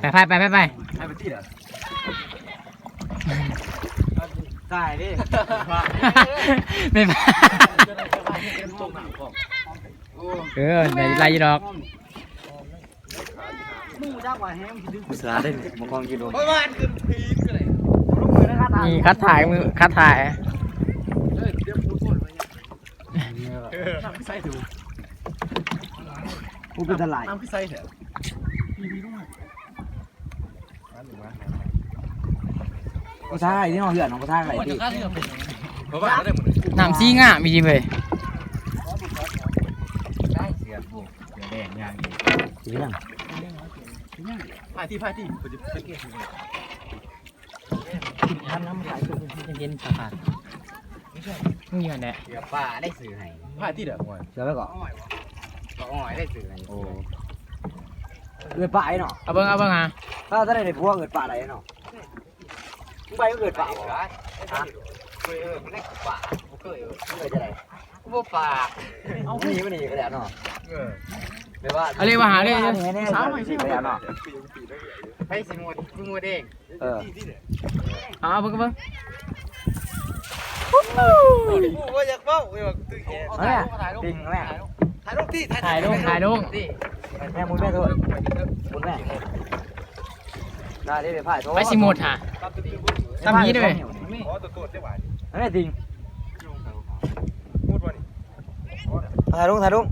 ໄປ ໄປ ໄປ ໄປ ໄປ ໄປຕິເດີ ຕາຍເດ້ ແມ່ນ ເອີ ໄດ້ຫຼາຍຢູ່ດອກ. ມຶງບໍ່ຈັກວ່າແຮງຊິດຶງ ອຸດສາເດ້ ມາຄອງກິນໂດນ ນີ້ຄັດຖ່າຍ ມືຄັດຖ່າຍ ນ້ຳຄືໃສແທ້ ໂອ້ ເປັນຕາຫຼາຍ ນ້ຳຄືໃສແທ້ ບໍ່ທາງໄດ້ເນາະ ເຮືອນເນາະ ບໍ່ທາງໄດ້ຕິ ນ້ຳສີງາມອີ່ຫຼີເວີຍ ເສືອແດງຍ່າງອີ່ຫຼີ ເປັນຫຍັງ ພາຍຕິ ພາຍຕິ ເພິ່ນຈະສັງເກດ ທາງນ້ຳຂາຍ ເຫັນສະພານ ມີຫັ້ນແຫຼະ ເສືອປ່າໄດ້ຊື້ໃຫ້ ພາຍຕິເດີ ເສືອໄວ້ເກາະ ກໍອ້ອຍໄດ້ຊື້ໃຫ້ ໂອ້ ເອື້ອຍປ້າເນາະ ເອົາເບິ່ງ ເອົາເບິ່ງຫາ ຖ້າ ຖ້າໄດ້ຜົວເອື້ອຍປ້າໄດ້ເນາະ ມຶງໄປເອື້ອຍປ້າບໍ່ ຮະ ເອີ ມັນໄດ້ປາກ ບໍ່ເຄີຍ ເອີ ເອື້ອຍຈະໄດ້ ບໍ່ປາກ ເອົາ ນີ້ມັນນີ້ກໍໄດ້ເນາະ ເອີ ແບບວ່າ ອັນນີ້ວ່າຫາເລີຍ ແນ່ໆ ສາວໃໝ່ຊິກໍໄດ້ເນາະ ໃຜຊິໝົດ ຄືໝົດເອງ ເອີ ເອົາເບິ່ງ ເບິ່ງ ບໍ່ຢາກເວົ້າ ເອີ ຕິງແມ່ ຖ່າຍລົງ ຖ່າຍລົງ ຖ່າຍລົງ ແມ່ ໝູນແມ່ ໂທດ ໝູນແມ່ ໄປຊິໝົດຫາ ຊ້ຳນີ້ເດ້ ອັນນີ້ຕິງ ຖ່າຍລົງ ຖ່າຍລົງ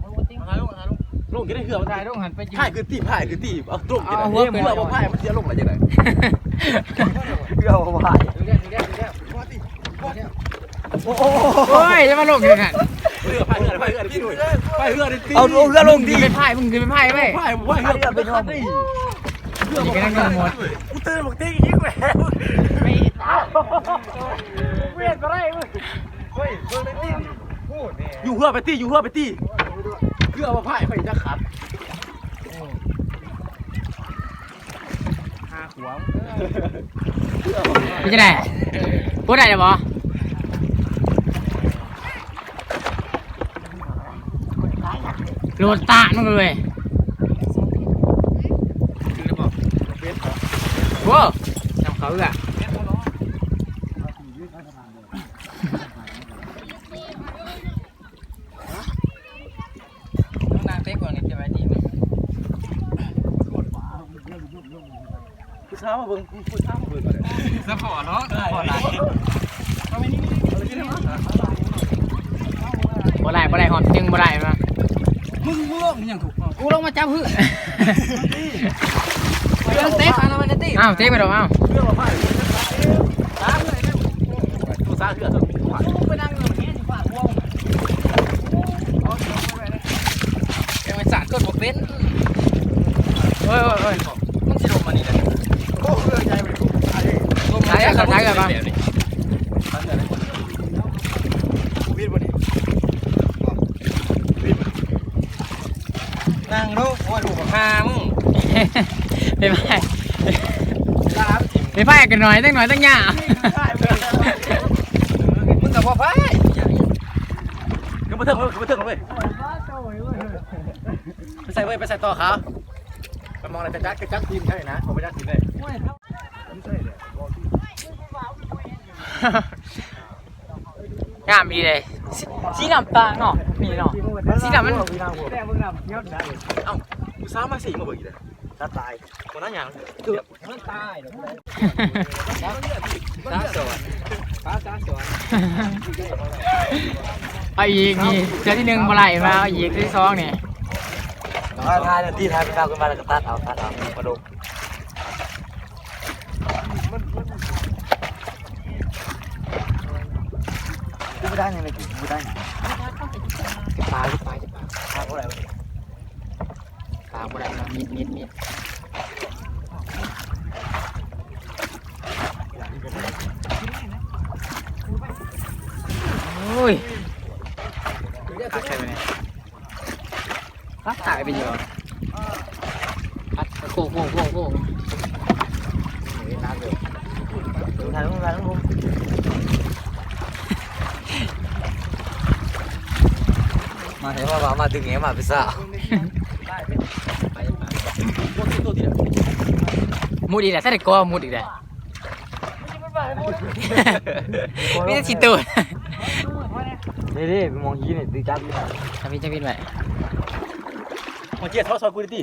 ລົງຈະໄດ້ເຮືອ ຖ່າຍລົງ ຫັນໄປ ພາຍຄືຕີ ພາຍຄືຕີ ເອົາລົງຈະໄດ້ ເຮືອບໍ່ພາຍ ມັນຊິລົງໄດ້ຈັ່ງໃດ ເຮືອບໍ່ພາຍ ໂອ້ຍ ຢ່າມາລົງຢູ່ຫັ້ນ ເຮືອພາຍ ເຮືອພາຍ ເຮືອພາຍ ເຮືອ ພາຍເຮືອຕິ ເອົາເຮືອລົງຕິ ໄປພາຍ ມຶງຂຶ້ນໄປພາຍໄວ້ ພາຍ ພາຍເຮືອໄປ ເຮືອບໍ່ພາຍ ກູເຕືອນບັກຕິງອີກແລ້ວ ເວນບໍ່ໄດ້ ເຮີ້ຍ ເບິ່ງໄດ້ຕິ ຢູ່ເຮືອໄປຕິ ຢູ່ເຮືອໄປຕິ ເຮືອບໍ່ພາຍ ໄປຈັກຂັນ ຫາຂວາງ ເປັນຈັ່ງໃດ ບໍ່ໄດ້ແລ້ວບໍ່? ໂລດຕາດມັນເລີຍ ໂອ້ ນຳເຂົາເອື້ອ ນາງເຕັກວ່ານີ້ ສະບາຍດີ ຜູ້ສາວມາເບິ່ງ ຜູ້ສາວມາເບິ່ງກ່ອນເດີ ສະພໍເນາະ ພໍຫຼາຍ ບໍ່ໄດ້ ບໍ່ໄດ້ ຮອດຈຶ່ງບໍ່ໄດ້ມາ ມຶງ ມຶງລົງອີ່ຫຍັງ ກູລົງມາຈັບຫື້ ເລື່ອງເຕະ ອ້າວ ເຕະໄປດອກ ອ້າວ ຕົວສາເຮືອ ໄປນັ່ງເຮືອ ເປັນສາດກົດບໍ່ເປັນ ໂອ້ຍ ໂອ້ຍ ໂອ້ຍ ມັນຊິລົງມານີ້ແຫຼະ ໂອ້ ເຮືອໃຫຍ່ເວີຍ ລົງມາ ໄປ ໄປ ໄປ ໄປ ແບບນີ້ ໄປໄປ ໄປໄປກັນໜ້ອຍ ຕັ້ງໜ້ອຍ ຕັ້ງຍາ ມຶງກໍບໍ່ໄປ ຂຶ້ນໄປເທິງ ຂຶ້ນໄປເທິງເວີຍ ໄປໃສ່ເວີຍ ໄປໃສ່ຕໍ່ຂາ ໄປມອງແລ້ວຈະຈັດ ຈະຈັດທີມໃຫ້ນະ ບໍ່ຈັດທີມເລີຍ ງາມອີ່ຫຼີເດ້ ສີ ສີນ້ຳຕານເນາະ ນີ້ເນາະ ສີນ້ຳມັນ ເອົ້າ ຜູ້ສາວມາສີມາເບິ່ງອີກເດ້ ສະຕາຍ ບໍ່ນັ້ນຫຍັງ ມັນຕາຍດອກ ສາສອນ ສາສອນ ເອົາອີກນີ້ ເທື່ອທີໜຶ່ງບໍ່ໄດ້ ມາເອົາອີກ ເທື່ອທີສອງນີ້ ຖ່າຍ ຖ່າຍ ຖ່າຍ ເອົາ ຕັດເອົາ ຕັດເອົາ ມາລົງ ກູບໍ່ໄດ້ແນວນີ້ ກູບໍ່ໄດ້ ຈະປາ ຈະປາ ຈະປາ ປາບໍ່ໄດ້ ປາບໍ່ໄດ້ເນາະ ມິດ ມິດ ມິດ ໂອ້ຍ ຄັກແທ້ວະນີ້ ຮັກຕາຍໄປຢູ່ ຮັກ ໂຄ ໂຄ ໂຄ ໂຄ ມາໃຫ້ວ່າ ມາ ມາດຶງແຫ ມາໄປຊະ ມຸດອີກແລ້ວ ໃສ່ກໍມຸດອີກແລ້ວ ມີແຕ່ຊິໂຕນ ເດ້ໆ ໄປມອງຫີນນີ້ ຖືຈັບຢູ່ ທຳອິດ ທຳອິດໄວ້ ມາເຈຍ ຊອຍ ຊອຍກູຕິ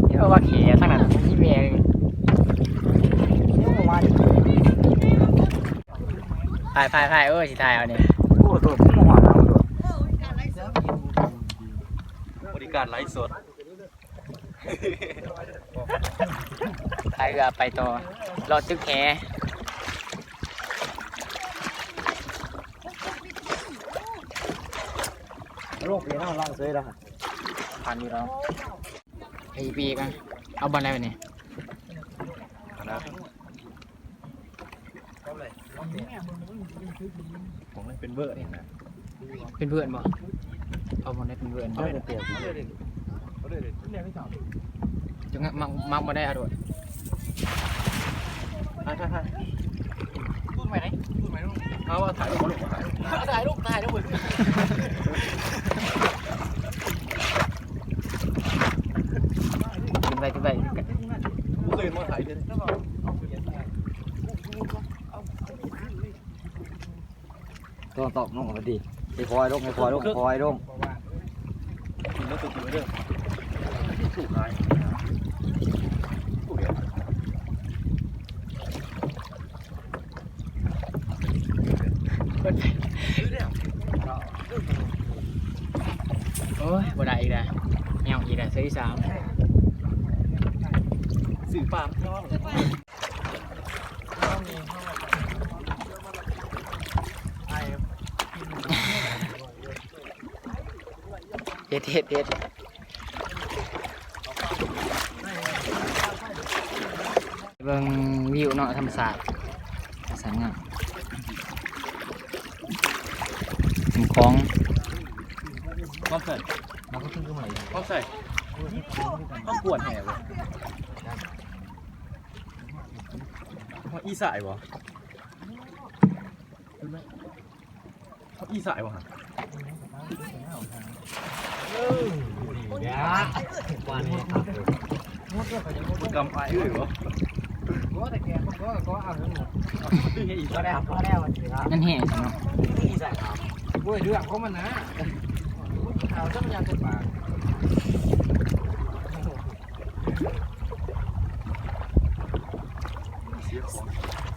ເອີ ວ່າເຂທາງນັ້ນມີແມ່ ຖ່າຍ ຖ່າຍ ຖ່າຍ ເອີ ຊິຖ່າຍເອົານີ້ ໂອ້ໂຫ ບໍລິການໄລຟ໌ສົດ ພາຍເຮືອໄປຕໍ່ ເລາະຕຶກແຫ ໂລກເປັນເຮົາລັງເຊີຍລະ ຜ່ານຢູ່ແລ້ວ ໄປອີກ ໄປອີກ ເອົາບ່ອນໃດບັດນີ້ ອັນນັ້ນ ຂອງມັນເປັນເວີດນີ້ນະ ເປັນເວີດບໍ່? ເອົາໝົດໄດ້ເປັນເວີດ ເອົາເລີຍ ເອົາເລີຍ ເອົາເລີຍ ເອົາເລີຍ ເອົາເລີຍ ຈະມັກ ມັກ ມັກບໍ່ໄດ້ເອົາໂດດ ຖ່າຍ ຖ່າຍ ຖ່າຍ ຕູດໃໝ່ໄດ໋ ຕູດໃໝ່ ເອົາ ຖ່າຍຮູບ ຖ່າຍຮູບ ຖ່າຍຮູບ ຖ່າຍຮູບ ຂຶ້ນໄປ ຂຶ້ນໄປ ຂຶ້ນໄປ ບໍ່ເຄີຍມາຖ່າຍເທື່ອ ຕ້ອງຕອບນ້ອງກັນມາຕິ ຄ່ອຍໆລົງ ຄ່ອຍໆລົງ ຄ່ອຍໆລົງ ກິນແລ້ວຕົວເດີ ສູ້ຫຼາຍ ໂອ້ຍ ບໍ່ໄດ້ອີກແລ້ວ ແນວອີກແລ້ວ ເທື່ອທີສາມ ຊື້ປາ ເຮັດ ເຮັດ ເຮັດ ເບິ່ງວິວເນາະ ທຳມະຊາດ ສວຍງາມ ນ້ຳຂອງ ຄວາມໃສ ຄວາມໃສ ຄວາມກວດແຫ່ເວີຍ ອີສາຍບໍ່? ອີສາຍບໍ່ຫັ້ນ ເອີ ກຳໄປເອີຍບໍ່ ບໍ່ແຕ່ແກກໍ ກໍເອົາເງິນໝົດ ຄືເຮັດອີກ ພໍແລ້ວ ພໍແລ້ວ ມັນແຫ້ງເນາະ ອີສາຍ ໂອ້ຍ ເລື່ອງຂອງມັນນະ ເອົາຊະ ມັນຢາກເປັນປາ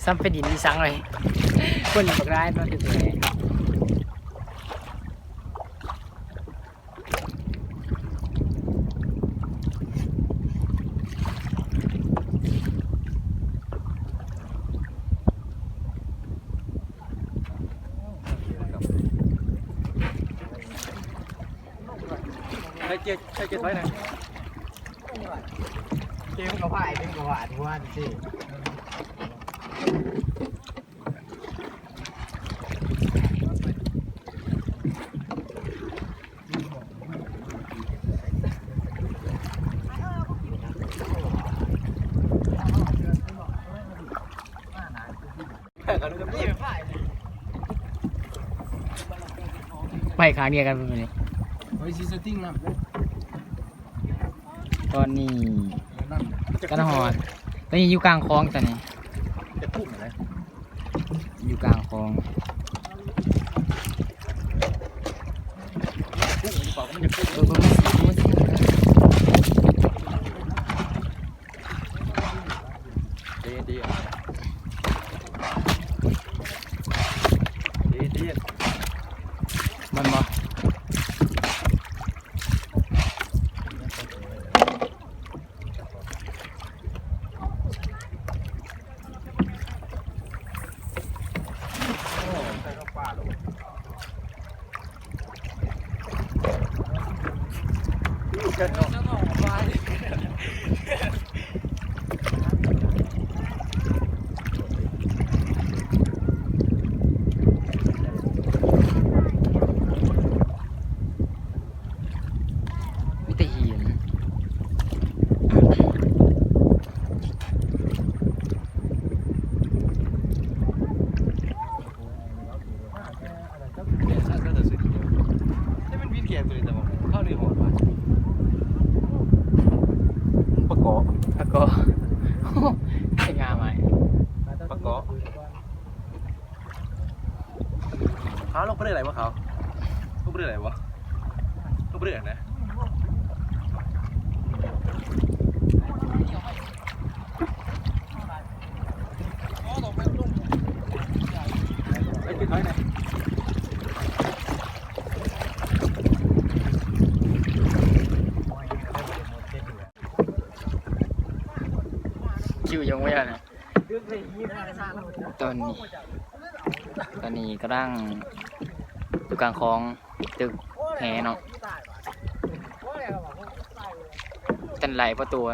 ສ່ຳເປັນດິນອີສັງເລີຍ ຄົນບັກຫຼາຍມາເຕັມເລີຍ ເ ໃສ່ເກຍ ໃສ່ເກຍຖອຍນະ ເກມກໍພາຍ ເກມກໍພາຍ ໄປຂາເນຍກັນມື້ນີ້ ໄປຊິສະຕິງນະ ຕອນນີ້ກັນຮອດ ຕອນນີ້ຢູ່ກາງຂອງ ຕອນນີ້ ຈະກຸ້ມນະ ຢູ່ກາງຂອງ ເດ ເດ ເດ ເດ ມັນບໍ່ ມີແຕ່ຫີນ. ປາເກາະ ປາເກາະ ເປັນງາມໄໝ ປາເກາະ. ຂາວ ລົງໄປເລື້ອຍໄດ້ບໍ່ຂາວ? ລົງໄປເລື້ອຍໄດ້ບໍ່? ລົງໄປເລື້ອຍນະ. ຄິວຍັງບໍ່ທັນນະ. ຕອນນີ້ ຕອນນີ້ກຳລັງຢູ່ກາງຂອງຕຶກແຫເນາະ ທັນໄລ່ພໍຕົວ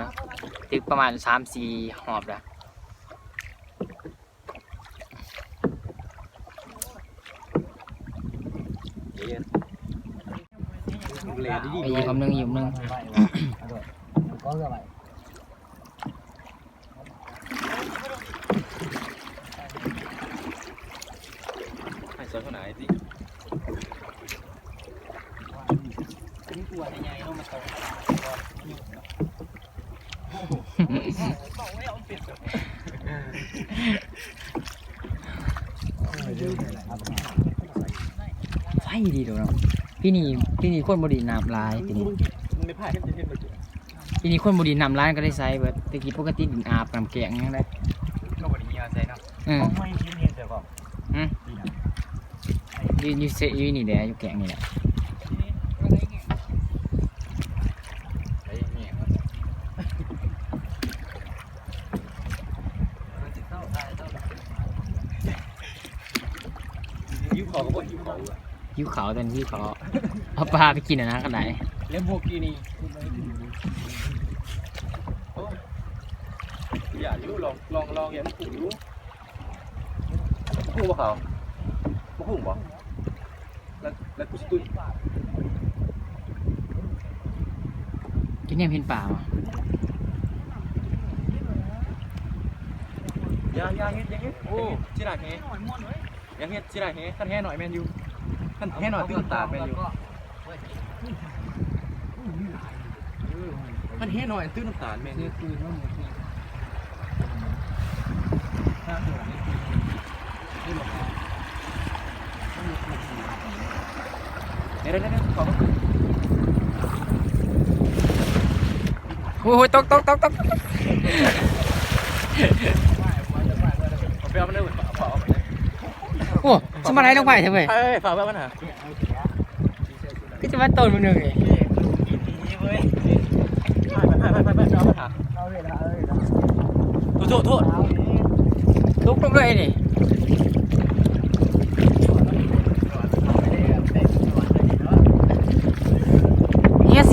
ຕຶກປະມານສາມສີ່ຮອບແລ້ວ. ອີກຄຳໜຶ່ງ ອີກຄຳໜຶ່ງ. ໃຫ້ສອນເທົ່າໃດຕິ ເປັນຕົວໃຫຍ່ໆເນາະ ມັນຕ້ອງ ໃສດີໂດເນາະ. ປີນີ້ ປີນີ້ຄົນບໍ່ຫຼິ້ນນ້ຳຫຼາຍ ປີນີ້ ປີນີ້ຄົນບໍ່ຫຼິ້ນນ້ຳຫຼາຍ ກໍເລີຍໃສເບິດ. ແຕ່ກີ້ປົກກະຕິຫຼິ້ນອາບນ້ຳແກ້ງຫຍັງໄດ໋ ກໍບໍ່ໄດ້ເຫື່ອໃສ່ເນາະ. ອື ຂອງໃໝ່ກິນເຮັດແລ້ວກໍ ຫື ຢູ່ ຢູ່ເຊ ຢູ່ນີ້ແຫຼະ ຢູ່ແກ້ງນີ້ແຫຼະ. ຫິວເຂົ້າກໍບໍ່ຫິວເຂົ້າ. ຫິວເຂົ້າ ແຕ່ຫິວເຂົ້າ ເອົາປາໄປກິນອັນນັ້ນກໍໄດ້ ແລ້ວພວກກີ້ນີ້. ໂອ້ຍ ຢ່າຢູ່ ລອງ ລອງ ລອງ ຢ່າມັນກຸ້ງຢູ່. ກຸ້ງບໍ່ເຂົາ? ບໍ່ກຸ້ງບໍ່? ແລ້ວ ແລ້ວກູຊິຕຸ້ຍ ກິນແນມເຫັນປາບໍ່? ຢ່າ ຢ່າເຮັດ ຢ່າເຮັດ ໂອ້ ຊິລາກແຫ. ຢ່າເຮັດຊິໄດ້ແຮ ຄັນແຮໜ້ອຍແມ່ນຢູ່ ຄັນແຮໜ້ຍຕື່ນນ້ຳຕານແມ່ນຢູ່ ຄັນແຮໜ້ອຍຕື່ນນ້ຳຕານແມ່ນຢູ່. ໂອ້ຍ ຕົກ ຕົກ ຕົກ ຕົກ ເອົາໄປ ເອົາໄປເລີຍ ເອົາໄປເລີຍ. ໂອ້ ສະມາໄດລົງໄປເທື່ອເວີຍ ເອີຍ ຝາກໄວ້ມັນຫາ ຄືຈະມາໂຕນມື້ໜຶ່ງນີ້ ໂທດ ໂທດ ໂທດ ຕົກລົງເລີຍນີ້ ເຮຍເສ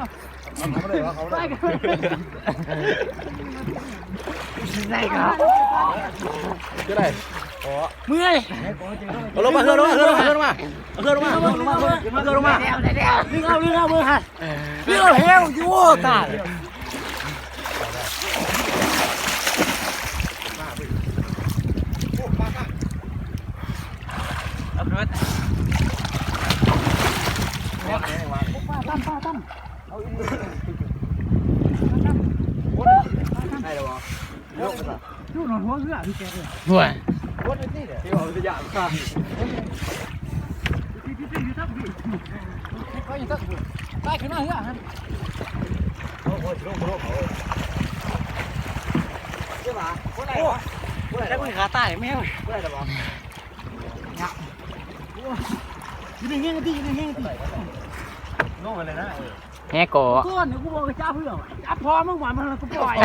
ໄດ້ກໍ ເມື່ອຍ ເອົາລົງມາ ເຮືອລົງມາ ເຮືອລົງມາ ເຮືອລົງມາ ເຮືອລົງມາ ເຮືອລົງມາ ດຶງເອົາ ດຶງເອົາ ເບິ່ງຫັ້ນ ເຮືອແຮງຢູ່ ຕາຍ. ແຮກໍ ໂທດ ກູບອກໃຫ້ຈັບເພື່ອ ຈັບພໍ່ມຶງວ່າ ມັນ ກູປ່ອຍ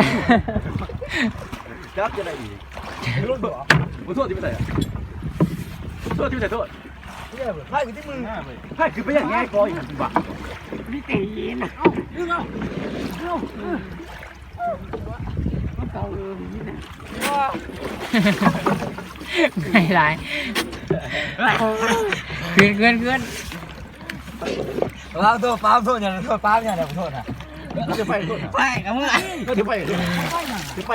ຈັບຈັ່ງໃດອີກ ໂທດ ທີ່ໄປໃສ ໂທດ ທີ່ໄປໃສ ໂທດ ໃຜຄືທີ່ມຶງ ໃຜຄືໄປຢ່າງແຮກໍອີກ ມີຕີນ ເອົາ ດຶງເອົາ ເອົາ ເອີ ມັນເກົ່າເອີ ມີນະ ໄດ້ຫຼາຍ ຂຶ້ນ ຂຶ້ນ ຂຶ້ນ. ປາມໂທດ ປາມໂທດ ຢ່າໂທດ ປາມ ຢ່າໂທດນະ ຈະໄປໂທດນະ ໄປກັບມຶງ ຈະໄປ ຈະໄປ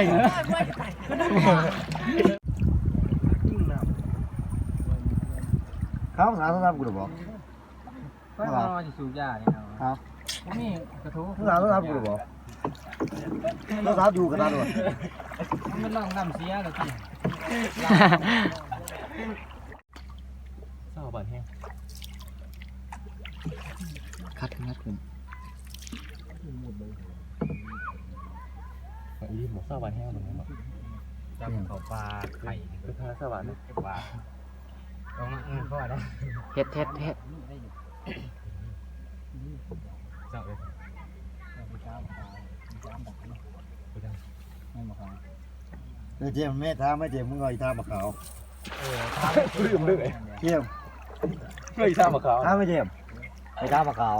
ເຂົາຫາໂທລະສັບກູລະບໍ ເຂົາວ່າຊິສູບຢານີ້ເນາະ ເອົາ ມີກະໂທ ເຂົາຫາໂທລະສັບກູລະບໍ ໂທລະສັບຢູ່ຂະໜາດນັ້ນ ມັນລອງນ້ຳເສຍແລ້ວຕິ. ຊາວບາດແຮງ ຄັດຂຶ້ນ ຄັດຂຶ້ນ ອີ່ຫຼີບໍ່ ຊາວບາດແຮງເບິ່ງເນາະ ຈຳເຂົ້າປ່າໄຂ່ ເປັນທາງຊາວບາດເນາະ ເກັບວ່າ ເອົາມາ ເອີ ເຂົ້າໄດ້ ເຮັດ ເຮັດ ເຮັດ ເຈົ້າເອີຍ ເຈົ້າໄປຕາມ ໄປຕາມ ໄປຕາມ ແມ່ນບໍ່ຄັບ? ເອີ ເຈມ ແມ່ຖາມ ແມ່ເຈມ ມຶງເອົາອີທ່າມາຂາວ ເອີ ຖາມລືມເລີຍ ເຈມ ເອີ ອີທ່າມາຂາວ ຖາມແມ່ເຈມ ໄປຖາມມາຂາວ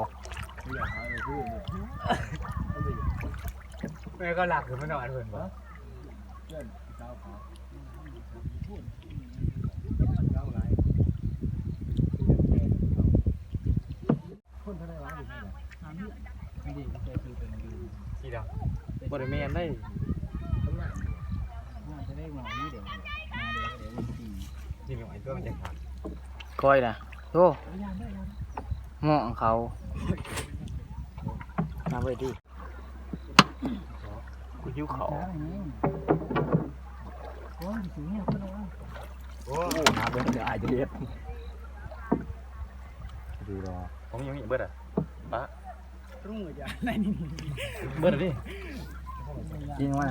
ແມ່ກໍລັກຂຶ້ນມານອນເພິ່ນບໍ່? ຄົນເທົ່າໃດວະ ຢູ່ໃສວະ? ນີ້ເດ້ ໃສ່ຊື່ເປັນຢູ່ ສີດຳ ບໍ່ໄດ້ແມ່ນໄດ໋ ໜ້າຈະໄດ້ໝໍນີ້ເດ້ ມາເດ້ ເດ້ ນີ້ໜ້ອຍຕົວ ມັນຈະຂາດ ຂ້ອຍນະ ໂອ້ ໝໍຂອງເຂົາ ມາເວີຍດີ. ກູຫິວເຂົ້າ ໂອ້ຍ ຫາເບິ່ງເດີ ອ້າຍຈະເຮັດ ບໍ່ມີ ບໍ່ມີ ເບິດອ່ະ ປະ ເບິດແລ້ວຕິ ກິນວ່າ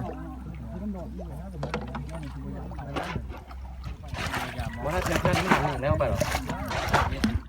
ບໍ່ ຖ້າ ຖ້າ ຖ້າ ຖ້າ ແລ້ວໄປແລ້ວ.